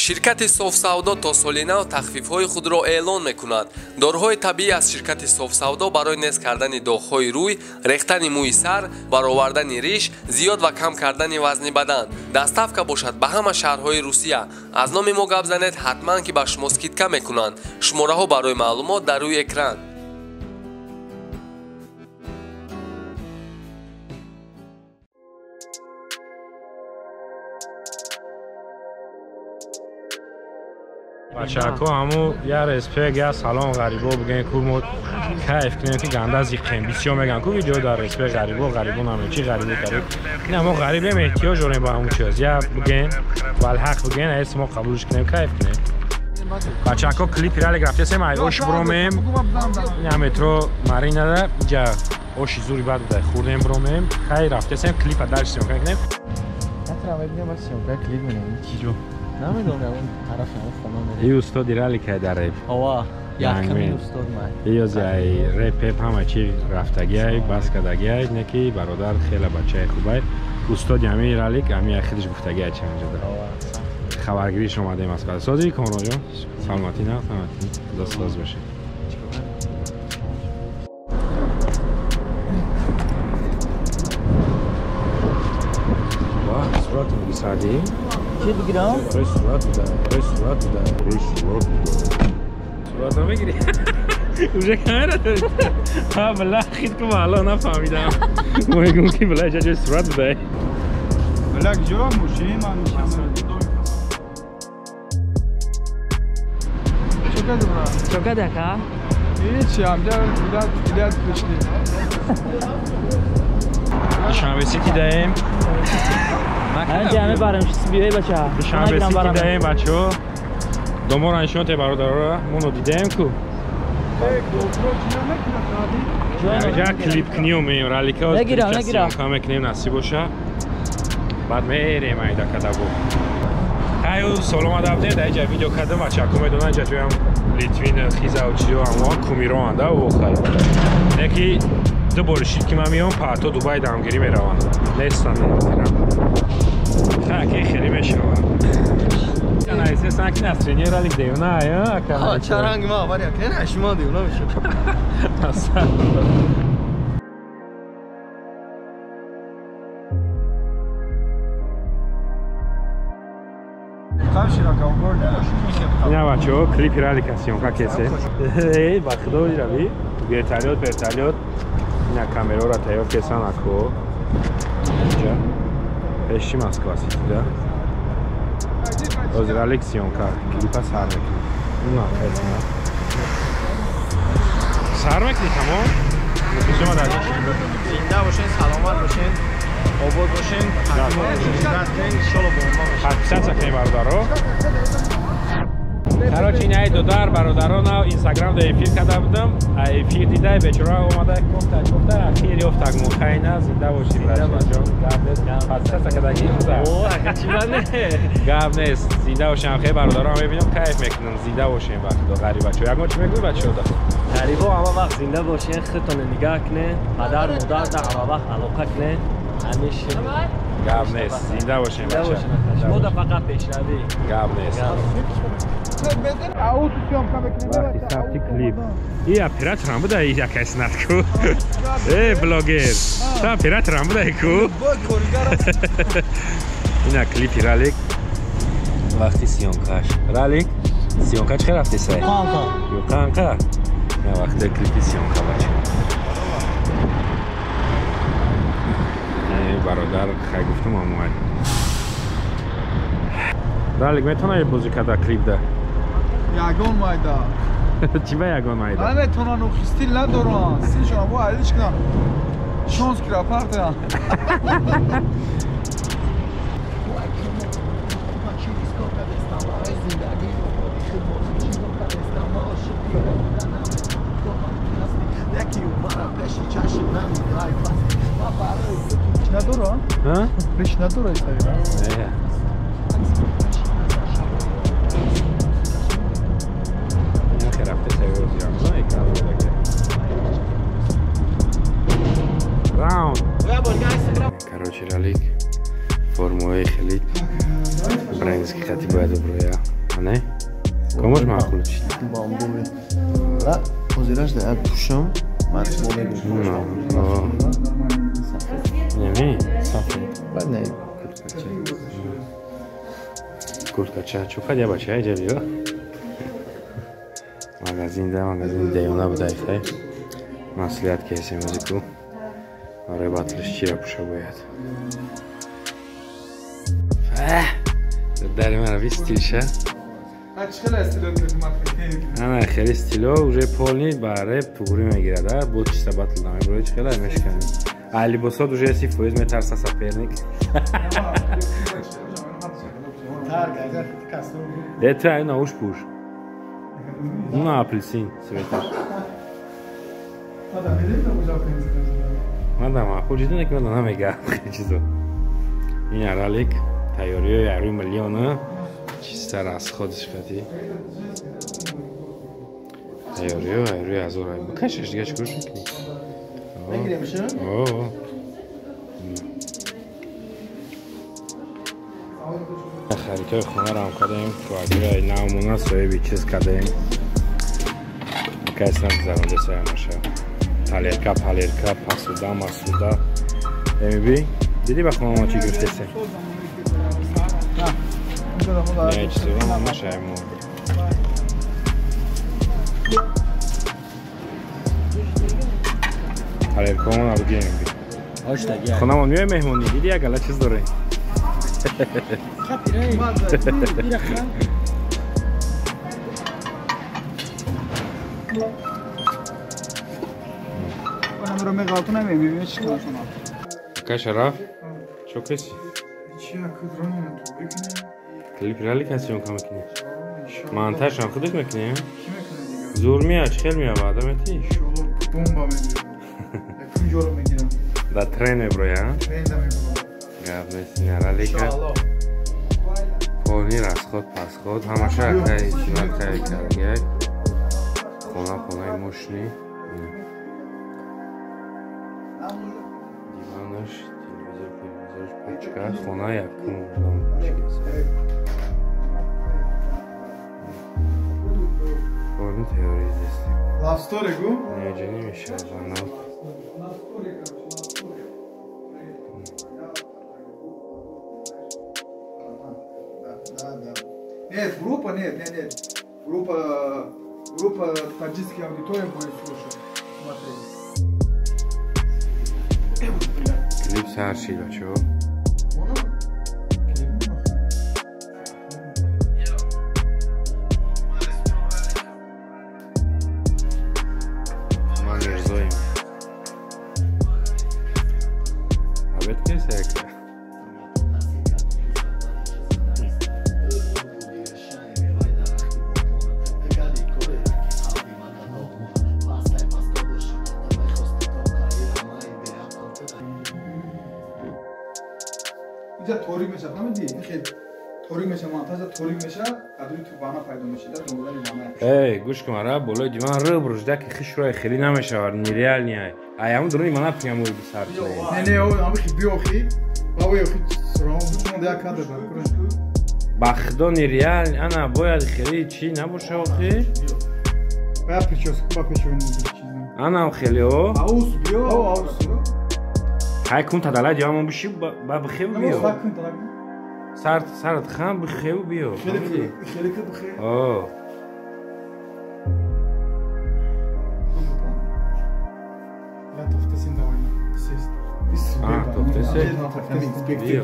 Ширкати Софсавдо то соли нав тахфифҳои худро эълон мекунад. Доруҳои табиӣ аз ширкати Софсавдо барои нест кардани доғҳои рӯй, рехтани мӯи сар, баровардани риш, зиёд ва кам кардани вазни бадан. Доставка бошад ба ҳама шаҳрҳои Русия. Аз номи мо гап занед, ҳатман ки ба шумо скидка мекунанд. Шумораҳо барои маълумот дар рӯи экран. Бачако ҳаму я респект, я салом ғарибо бигӯем, ку мо кайф кунем, ки ганда зиқем. Бисёр мегӯям ку видео дар респект ғарибо, ғарибо намечи ғарибо кард. Ина мо ғарибем, эҳтиёҷ дорем ба ҳамун чиз. Я бигӯем, валҳақ бигӯем, ҳеч мо қабулш кунем, кайф кунем. Бачако клипи ралик рафтесем, ай ош бромем. Ина метро Маринада иҷа оши зури бад буда, хӯрдем, бромем. Хай рафтесем, клипа дальше съёмка кунем. Натравем, клип менем. Чиҷо? Намедонам, он тараф хона мерем. И устоди раликай дар реп. Ова, якамин устод ман. Иёзи ай реп ҳама чи рафтагиай, бас кардагиай, не ки бародар хеле бачаи хубай. Устоди ҳамин ралик, ҳамин худаш гуфтагиай чанд ҷода. Хабаргириш омадаем аз қадр. Сози Комронҷон, саломатӣ на, саломатӣ. Худо соз бошед. Ва, сурат мегирсадӣ? Чӣ бигирам? Барои сурат буда, барои сурат буда, барои сурат буда. Сурат намегирӣ? Уже камера дорӣ? Ҳа, била, хит ку ало нафаҳмидам. Мо мегӯм ки била ҷа ҷои сурат буда. Била куҷо мошин ман мешам. Чӣ кардӣ брат? Чӣ кардӣ ака? Ҳеҷ, ҳамҷа билет пришли. Душанбе Сити даем. Ҳамҷа мебарем, биёй бача. Душанбе Сити даем бачаҳо. Домора нишон те бародарора, моно дидаем ку. Ҷа клип книё меем, ралика съёмка мекунем, насиб боша. Баъд мерем айда кадабо. Хай сол омада будем, дар иҷа видео кардам, бачако медонанд, иҷа ҷоям Литвин, Хизав, чизо ҳамоа кумироанда о хай. Не ки ду бори шид ки ман меом, паҳто Дубай дамгирӣ мераванд. Нестан намедонам. Хай ки хеле мешавад. Естественно, ки настроение ралик девна, ака. Ҳа, чаранг ма авария, ки не шумо девна мешавад. Ина бачаҳо клипи ралика съёмка кесе. Эй, ба худо ирави. Вертолёт, вертолёт. Ина камерора тайёр кесан ако. Инҷа. Пеши Москва Сити да. Ҳозир ралик съёмка клипа сар мекунем. Ина хеле. Сар мекунӣ тамом? Мухлисома дар зинда бошен, саломат бошен, обод бошен, иншолло бо мо бошен. Подписаться кунем бародаро. Короче, ин ай додар бародарона Инстаграм да эфир карда будам. Ай эфир дидай бечора омада кофта кофта ахир ёфтак мухайна зинда бошӣ братҷон. Гап нест. Подписаться кардаги имрӯза. О, ака чӣ бане? Гап нест. Зинда бошем хе бародарон мебинам кайф мекунам. Зинда бошем ба худо ғарибачо. Ягон чӣ мегӯӣ бачаҳо? Ғарибо ҳама вақт зинда бошен, худтонро нигаҳ кунед, падар модар да ҳама вақт алоқа кунед. Ҳамеша гап нест. Зинда бошем бача. Шумо да фақат пешравӣ. Гап нест. Вақти сабти клип. И операторам буда, и якай снат ку. Э, блогер. Та операторам буда ку. Ина клипи ралик. Вақти съёмкаш. Ралик, съёмка чӣ рафти сай? Қанқа. Ё қанқа. Ина вақти клипи съёмка бача. Э, бародар, хай гуфтум амуай. Ралик метавонад бозӣ карда клип да? Ягон майда. Чӣ ба ягон майда? Наметавонанд, охи стил надоранд. Стилшон бо алиш кунанд. Шонс кира партиян. Надоранд? Ҳа? Риш надора Инстаграм? Не. Короче, ралик формаҳои хеле брендски хати бояд оброя. Не? Комаш маъқул чӣ? Бамбуви. Ла, ҳозираш да як пӯшам, ман бо мегӯям. Неми? Сафед. Баъд не, курткача. Курткача. Чӯ кад я бача иҷа биё. Магазин да, магазин деёна будай хай. Маслиҳат кесем музику. Барои батлиш чира пӯша бояд. Дари мара ви стилша. Ана хеле стило уже полный ба реп туғрӣ мегирад, а бо чиста батл намеброи чӣ хела мешканӣ. А либосот уже 30% метарса соперник. Э ту ай науш пӯш. Уна апельсин цветаш. Мада маъқул ҷидда не ки мада намега хеле чизо. Ин аралик тайёриҳои ярӯи миллиона чиста расходиш кардӣ. Тайёриҳо ярӯи ҳазор ай. Бикашаш дига чӣ кор мекунӣ? Мегиремша? О. Харидҳои хонаро ҳам кардем, квартираи навмона соҳиби чиз кардем. Кас нагузаронда саямаша. Талерка, палерка, пасуда, масуда. Эмиби? Дидӣ ба хона мо чӣ гирифтесем? Не, чизо намашаемо. Талеркаомона бигирем би. Хонамон меои меҳмонӣ, дидӣ як гала чиз дорем. Ака Шараф, чо каси? Клип рали каси он кам мекунӣ? Монтажам худат мекунӣ? Зур мея, чӣ хел мея ваъда метӣ? Бомба мебиёд. Якум ҷоро мегирам. Да трен меброя, а? Тренда меброя. Гап нест, ралика. Полный расход, пасход, ҳамаша акай чима кай каргак. Хона, хонаи мошини. Диванаш, телевизор, телевизорш, печка, хона якум Полный теория дестем. Love story гу? Не, ҷа намешавад, вана. Нет, группа, нет, нет, нет. Группа таджикская аудитория будет слушать. Смотреть. Клип сар шид, бачаҳо. Ман Мирзоем. Обед кеса яка? Торик мешавад, намедӣ? Хел торик мешавад, монтажа торик мешавад, қадри ту вана пайдо мешавад, донgodани вана. Эй, гӯш кун, ара болои диван рӯ буружда ки хишрои хеле намешавад, нереални ай. Ай ҳамун дуруни мана прямой бисар. Не, не, ҳамин хи биёхи, баъ охи сром бутун як кадр дар кураш. Ба худо нереал, ана бояд хеле чӣ набоша охи? Бая прическа, ба пешони чиз. Анам хеле о. Аус биё, аус. Хай кун тадалай диванмон биши, ба бихев биё. Сарат хан бихев биё. Хеле ки бихев. О. Ла тофтесин давайна. Сест. А, тофтесе. Биё.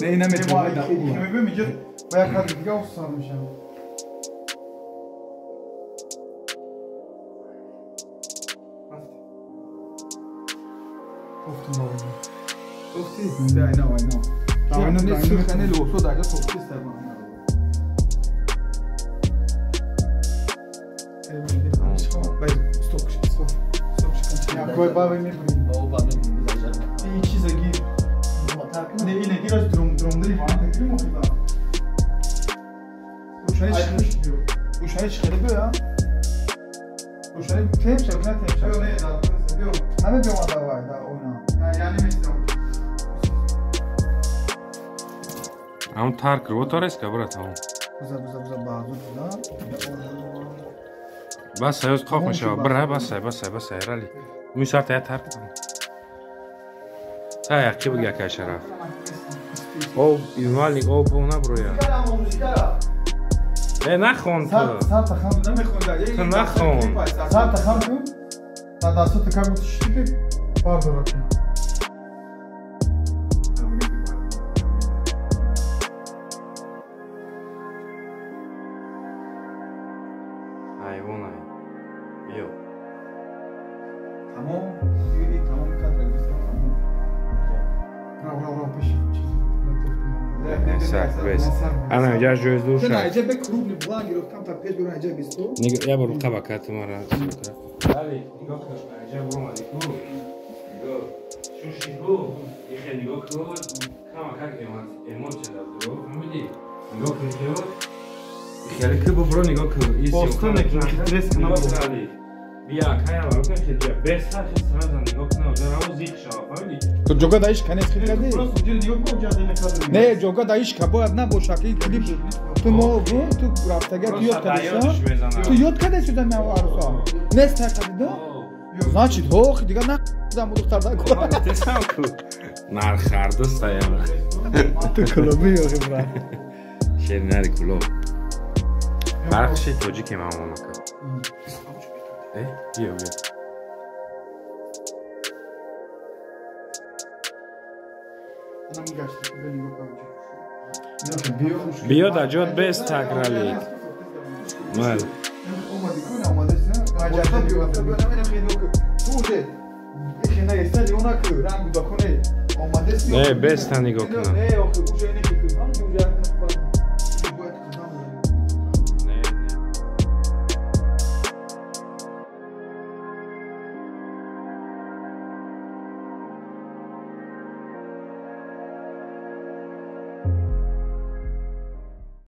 Не, ина метавонад. Мебинем инҷо ба як кадр дига аус сар мешавад. Тофти? Да, айна, айна. Айна не сухане лосо дага тофти сарма. Стоп, стоп. Стоп, Якой баба мебрин. Ин чиза гир. Не, ина гираш друм друм дри ван такри мохида. Ушани чӣ хеле биё? Ушани темша, на темша. Не, да, биё. Намебиём давай, да, ойна. Я не мешавам. Ам тарк ро торес ка брат ам. Буза буза буза базу буза. Бас аюз қоқ мешава. Бира бас бас бас рали. Муи сарта я тарк. Та яқи буга кай шараф. О, измалник о пона броя. Э нахон ту. Сарта хам намехонда. Ту нахон. Сарта хам кун. Та дастот как будто шити бардора кун. Айвонай. Биё. Тамом, иди тамом кадр гирифтам тамом. Ра ра ра пеш чиз. Сар бес. Ана инҷа ҷои дур шад. На инҷа бе крупный план гирифтам та пеш буран инҷа 20. Я бар қаба кат мара. Али, нигоҳ кун, инҷа буромади ку. Нигоҳ. Шуши ку, ихе нигоҳ кун. Кама как эмоция дад ду. Фаҳмидӣ? Нигоҳ кун ки. Хеле ки бубро нигоҳ кун. Боста мекунӣ, стресс кунам. Бия, кая баро кун хел ҷа. Бес сар хел сразу нигоҳ кун, оҷа раво зиқ шава, фаҳмидӣ? Ту ҷога даиш канес хел кардӣ? Не, ҷога даиш ка бояд набоша ки клип. Ту мо ту рафтага ту ёд кардӣ? Ту ёд кардӣ сюда ме аруса? Нест тай кардӣ, да? Значит, ҳох, дига на зам духтар да ку. Тесам ку. Нархарду саяма. Ту кулоби ё брат. Шеринари кулоб. Фарқши тоҷики мамонака. Э, биё биё. Биё дар ҷоят без так ралик. Мал. Не, без та нигоҳ кунам.